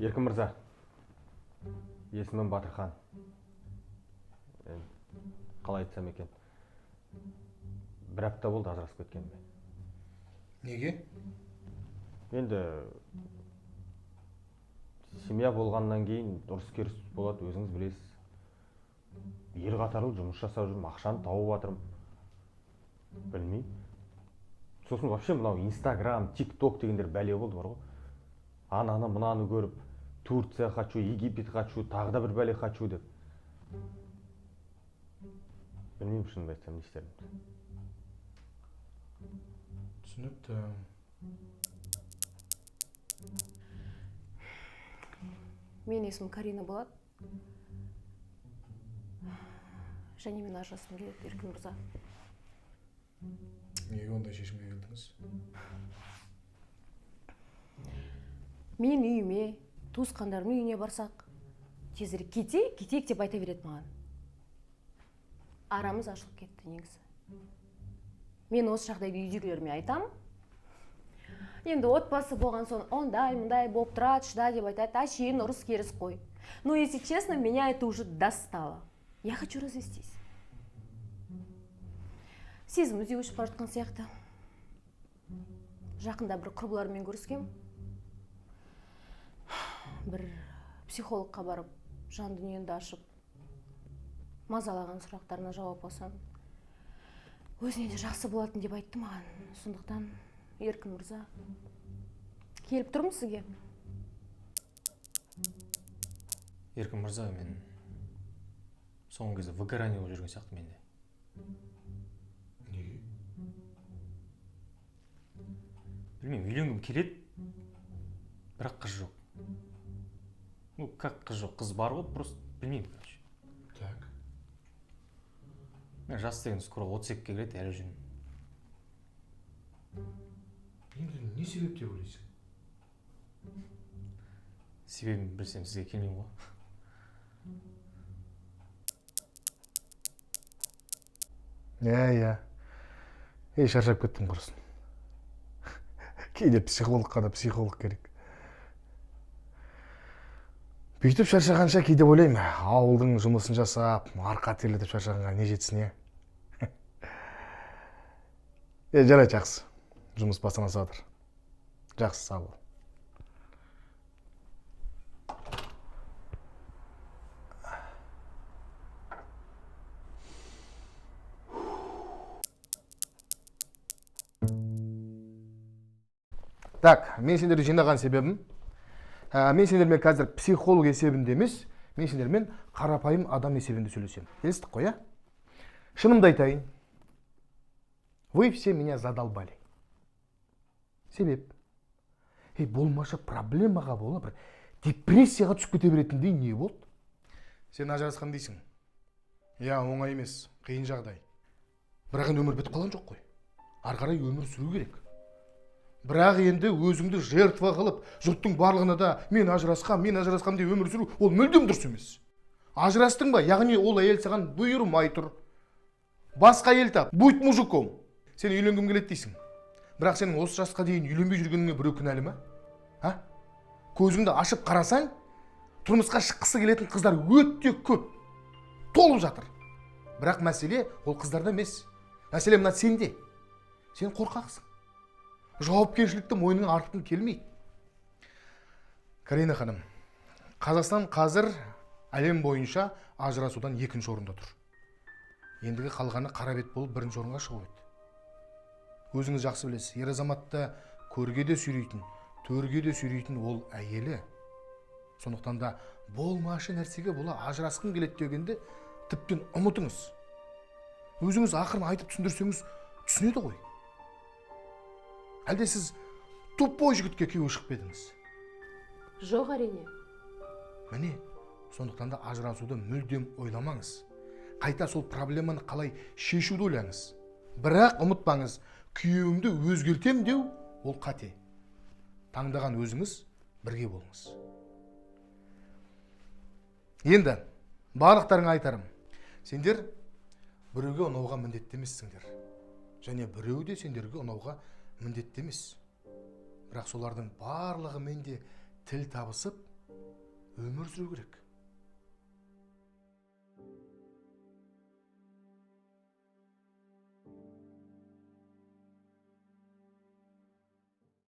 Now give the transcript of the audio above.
Еркін мырза, есімім Батырхан. Қалай айтсам екен, бір апта болды ажырасып кеткеніме. Неге? Енді семья болғаннан кейін ұрыс-керіс болады, өзіңіз білесіз. Ел қатарлы жұмыс жасап жүрмін, ақшаны тауып жатырмын. Білмеймін. Сосын вообще мынау Инстаграм, Тик-Ток дегендер бәле болды бар ғой. Ананы мынаны көріп, Турция хочу, Египет хочу, тағы да бір бәле хочу деп. Білмеймін, шынымды айтсам, не істерімді. Түсінікті. Менің есімім Карина болады. Және мен ажырасқым келеді, Еркін мырза. Неге ондай шешімге келдіңіз? Мен үйіме, туысқандарымның үйіне барсақ, тезірек кетейік, кетейік деп айта береді маған. Арамыз ашылып кетті негізі. Мен осы жағдайды үйдегілеріме айтамын. Енді отбасы болған соң ондай, мындай болып тұрады, шыда деп айтады, әшейін ұрыс-керіс қой. Но если честно, меня это уже достало. Я хочу развестись. Сезіміміз де өшіп бара жатқан сияқты. Жақында бір құрбыларыммен көріскем. Бір психологқа барып, жан дүниеңді ашып, мазалаған сұрақтарына жауап алсаң, өзіне де жақсы болатын деп айтты маған. Сондықтан, Еркін мырза, келіп тұрмын сізге. Еркін мырза, мен соңғы кезде выгорание болып жүрген сияқты менде. Неге? Білмеймін, үйленгім келеді, бірақ қыз жоқ. Ну, как қыз жоқ? Қыз бар ғой, просто білмеймін, короче. Так. Мен жас деген скоро 32-ге келеді, әлі жүрмін. Енді не себеп деп ойлайсың? Себебін білсем, сізге келмеймін ғой. Иә, иә. Ей, шаршап кеттім құрысын. Кейде психологқа да психолог керек. Бүйтіп шаршағанша кейде ойлаймын, ауылдың жұмысын жасап, арқа терлетіп шаршағанға не жетсін, е? Е, жарайды, жақсы. Жұмыс басталмай жатыр. Жақсы, сау бол. Так, мен сендерді жинаған себебім, мен сендермен қазір психолог есебінде емес, мен сендермен қарапайым адам есебінде сөйлесемін. Келістік қой, ә? Шынымды айтайын, вы все меня задолбали. Себеп, ей, болмашы проблемаға бола бір депрессияға түсіп кете беретіндей не болды? Сен ажырасқан дейсің. Иә, оңай емес, қиын жағдай. Бірақ енді өмір бітіп қалған жоқ қой. Ары қарай өмір сүру керек. Бірақ енді өзіңді жертва қылып, жұрттың барлығына да мен ажырасқам, мен ажырасқам деп өмір сүру, ол мүлдем дұрыс емес. Ажырастың ба, яғни ол әйел саған бұйырмай тұр. Басқа әйел тап, будь мужиком. Сен үйленгім келеді дейсің. Бірақ сенің осы жасқа дейін үйленбей жүргеніңе біреу кінәлі ма? А? Көзіңді ашып қарасаң, тұрмысқа шыққысы келетін қыздар өте көп. Толып жатыр. Бірақ мәселе ол қыздарда емес. Мәселе мына сенде. Сен қорқақсың. Жауапкершілікті мойныңа артқың келмейді. Карина ханым, Қазақстан қазір әлем бойынша ажырасудан екінші орында тұр. Ендігі қалғаны қара бет болып бірінші орынға шығу еді. Өзіңіз жақсы білесіз, ер азаматты көрге де сүйрейтін, төрге де сүйрейтін ол әйелі. Сондықтан да болмашы нәрсеге бола ажырасқым келеді дегенді тіптен ұмытыңыз. Өзіңіз ақырын айтып түсіндірсеңіз түсінеді ғой. Әлде сіз тупой жігітке күйеуге шығып па едіңіз? Жоқ, әрине. Міне, сондықтан да ажырасуды мүлдем ойламаңыз. Қайта сол проблеманы қалай шешуді ойлаңыз. Бірақ ұмытпаңыз, күйеуімді өзгертем деу ол қате. Таңдаған өзіңіз, бірге болыңыз. Енді барлықтарыңа айтарым, сендер біреуге ұнауға міндетті емессіңдер. Және біреу де сендерге ұнауға міндетті емес. Бірақ солардың барлығымен де тіл табысып, Өмір сүру керек.